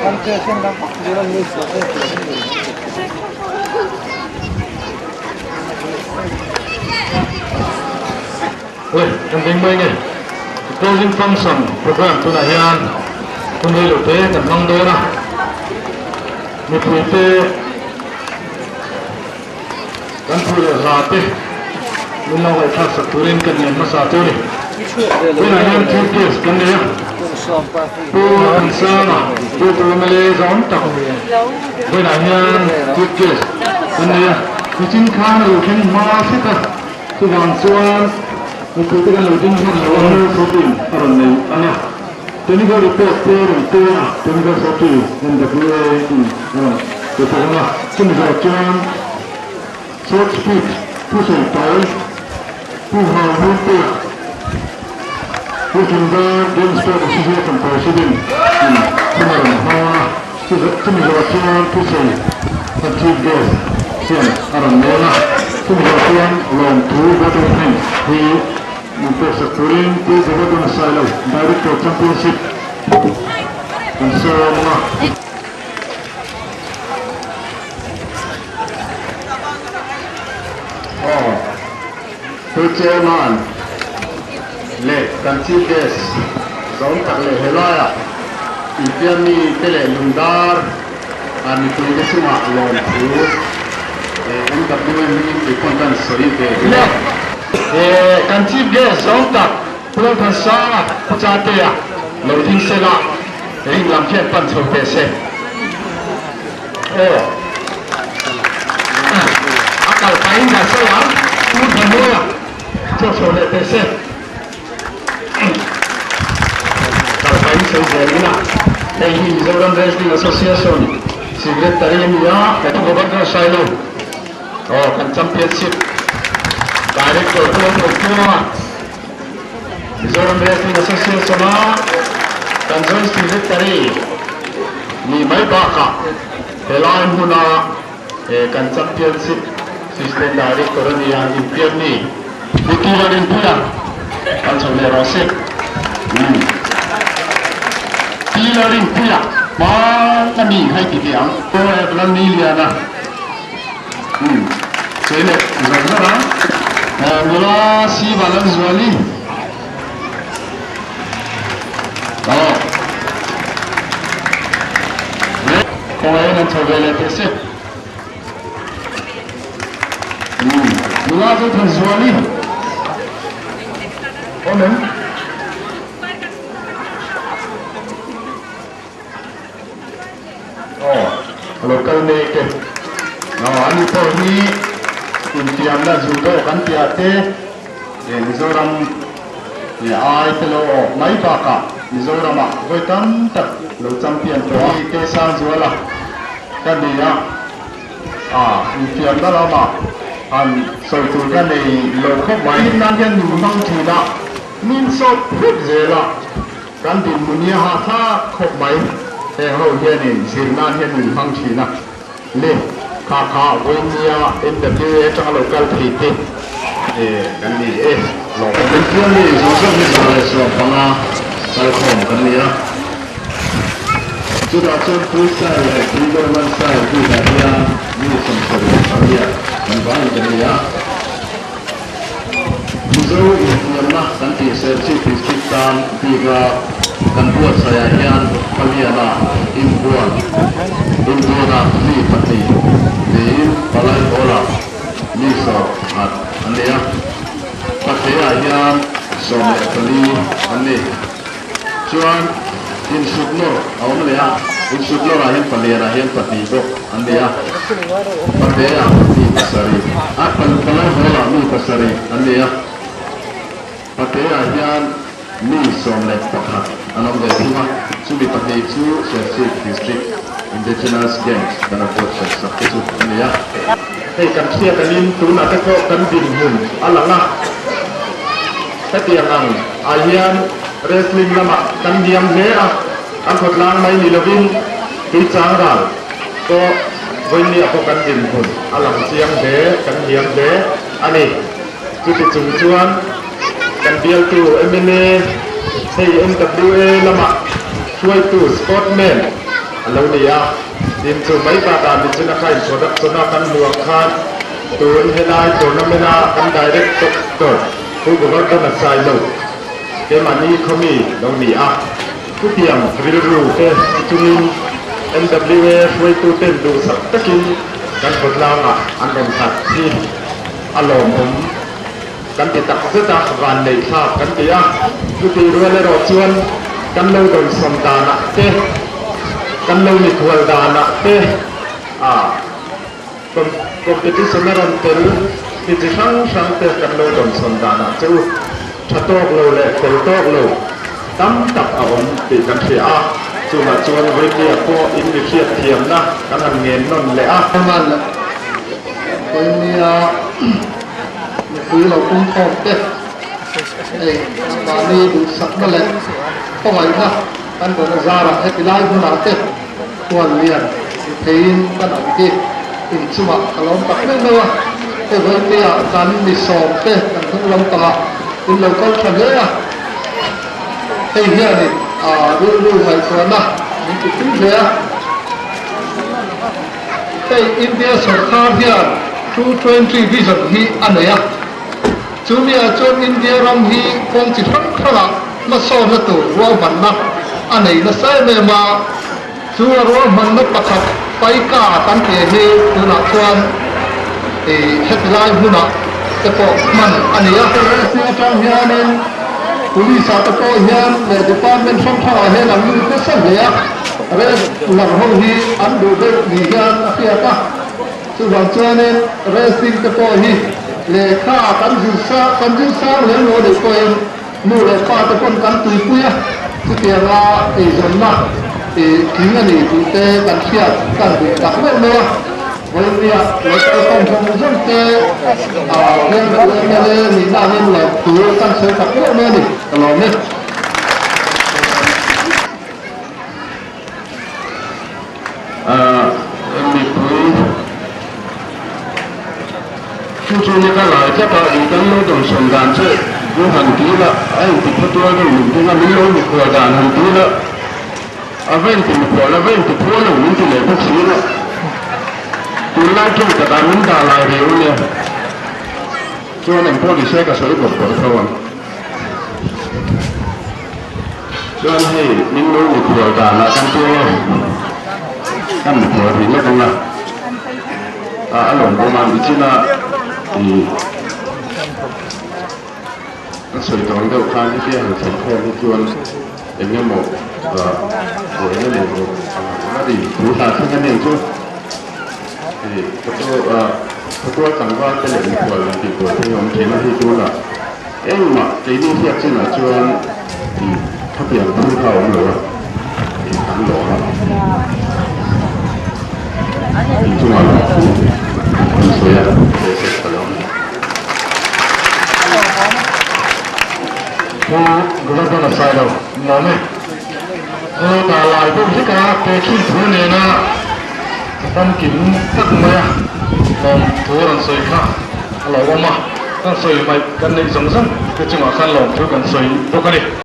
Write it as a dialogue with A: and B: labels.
A: Oi, kan ding mai nge. Closing function program tunah hian hun rei lo te kan hmang dawn a. Mipui te kan thu leh hla te min lo ngaihthlak sak turin kan ngen hmasa chu a ni. Tunah hian chief guest kan nei a, Pu Thansanga, Pu Mla zawng tak vawiinah hian chief guest kan nei a. Nichin khan a lo thleng hma hret a, chuvang chuan mipui te kan lo ding hman lo a, hmel a rawn nei ang a. Technical report te rawn pe a, Technical Safety NWA in a rawn pe bawk ang a, chumi zawh chuan short speech thusawi tawi Pu Hau Hun Pek, Pu Thingdar Game Sport Association President in thum a rawn hmang a, chumi zawh chuan thusawi a Chief Guest hian a rawn lawn a, chumi zawh chuan lawmthu vote of thanks hi Min peksak turin Pu Govardhan Sailo, Director Championship kan sawm a. Aw, Pu Chairman leh kan Chief Guest zawng tak leh helaiah infiammi te leh lungdar mipui te chungah lawmthu MWM hmingin keipawh kan sawi ve duh a. Kan Chief Guest zawng tak Pu Lalthansanga Pu Chatea lo ding sela ring lam khian pan chho teh se. Aw a kal pahin kan sawi ang Pu Thanuaia chhuak chho leh teh se. Kal pahin sawi zel ila hei hi Mizoram Wrestling Association Secretary a ni a, Pu Govardhan Sailo. Aw kan championship director chu an rawn tluang a, Mizoram Wrestling Association a kan joint secretary nih mai bakah helai hmuna kan championship system director a nia inpian ni Pu Tira Rinpuia kan chho leh rawh se. Tira Rinpuia hmana mi hai ti teh ang. Pu Lalniliana. Umm sawi leh zawr zawr a, nula Siva Lalzuali aw khawngaih an chho ve leh teh se. Umm nula Zothanzuali awm em? Aw, a lo kal mek e. Aw, ani pawh hi infiamna judo kan tih ah te Mizoram ai te lo awk mai bakah Mizoramah vawi tam tak lo champion tawh a. Keisangzuala ka ni a, infiamna lamah han sawi tur ka nei lo khawp mai. Nan hian min hmang thin a, min sawp phut zel a. Kan dinhmun hi a hahthlak khawp mai. Heng ho hianin zir nan hian min hmang thin a, le kha kha vawinia NWA atanga lo kal thei te kan ni e. Lawm. Infiam mi zawng zawng hi 115 kalkhawm kan ni a, chutah chuan Free style leh Free Roman style bikah hian mi 78 kan vaiin kan ni a. Mizo infiamna kan tih Serchhip District tan bika kan buatsaihah hian Paliana inbuan inbuanah mi pahnih niin Palai Hall-ah mi 10 an nei a, Pathleiah hian 14 an ni. Chuan insut nawr a awm leh a, insut nawrah hian palianah hian pahnih bawk an ni a, pateah mi pasarih, a palai hawlah mi pasarih an ni a, pateah hian mi 11 an awm ve thung a, chumi pahnih chu Serchhip District Indigenous Games kan a buatsaih sak te chu a ni a. Hei kan hriat angin tunah te pawh kan dinhmun a lang a, hetiang ang ah hian wrestling lamah kan hniam hle a, an khawtlang mai ni lovin tuichang ral pawh vawinia pawh kan dinhmun a lang chiang hle, kan hniam hle a ni. Chuti chung chuan kan bialtu mla hei MWA lamah hruaitu sportman.
B: a lo ni a. Tin, chu mai bakah nichina kha introduction a kan hmuh ang khan tun helai tournament a kan director Pu Govardhan a sai lo keimahni khawmi lo ni a. Chutiang rilru te chungin MWA hruaituten duhsak takin kan khawtlangah an rawn nghat hi a lawmawm kan ti tak zet a, vanneih thlak kan ti a. Chutih rual erawh chuan kan lo dawnsawm danah te, kan lo mikhual danah te a competition a rawn tel mi chi hrang hrang te kan lo dawnsawm danah che u tha tawk lo leh fel tawk lo tam tak a awm tih kan hria a, chungah chuan vawinia pawh in mi hriat thiamna kan han ngen nawn leh a.
C: Chuan vawinia mipui lo pumkhawm te hei mahni duhsakna leh khawngaihna kan rawn a zarah heti lai hmunah te khual lian theiin kan awm hi inchungah ka lawm tak meuh meuh a, hei vawinia kan mi sawm te kan hnung lampangah in lo kal tha hle a, hei hianin rilru ngaihtuahna min ti tui hle a. Hei India sawrkar hian 220 vision hi a nei a, chumi ah chuan India ram hi kawng chi hrang hrangah hmasawnna tur ruahmanna a nei nasa em em a, chu a ruahmanna pakhat Paika kan tih hi tunah chuan heti lai hmunah te pawh hman a ni a. Racing atang hianin Police ah te pawh hian leh department hrang hrangah hian an lut nasa hle a, wrestler ho hi an duh deuh ni hian a hriat a. Chuvang chuanin wrestling te pawh hi lehkha kan zir kan zir sang lem lo anih pawhin nu leh pa te pawn kan tuipui a, chutianga eizawnna tling a ni tih te kan hriat kan duh tak meuh meuh a. Vawinia lo kal khawm zawng zawng te hian U MLA nihna angin lawmthu kan sawi tak meuh meuh a ni, ka lawm e.
A: Mipui chu chu ni ka lai tlat a, in kan lo dawnsawm dan che chu han ti ila, a inti khawtual deuh min ding a, min lo mikhual dan han ti ila, a va inti mikhual a va inti phual lo min ti leh bawk si ila, tunlai tawng takah min dah lai riau nia, chuan engpawh ni se ka sawi bawrh bawrh tho ang. Chuan hei min lo mikhual danah kan tia e, kan mikhual rih lawk ang a, a lawm bawm a nichina ih ka sawi tawh ang deuh khan hetia han thlen khawm hi chuan eng emaw buaina nei lo ang ang a ri thu hla thleng a ni ang chu ih ka chu khawtual tlangval te leh mikhual tih buai te hi a awm thin a hei tunah. Engmah keini hriat chinah chuan khatiang thil kha a awm lo a, kan lawm a, inchungah lawm thu kan sawi a, basic ka lawm.
D: Pu Govardhan a sai lo, lawm e. Pu Dalai deuh hlek a tehkhin thu nena famkim tak mai a lawm thu a rawn sawi kha a lo awm a. Kan sawi mai kan neih zawng zawng te chungah khan lawmthu kan sawi bawk a ni.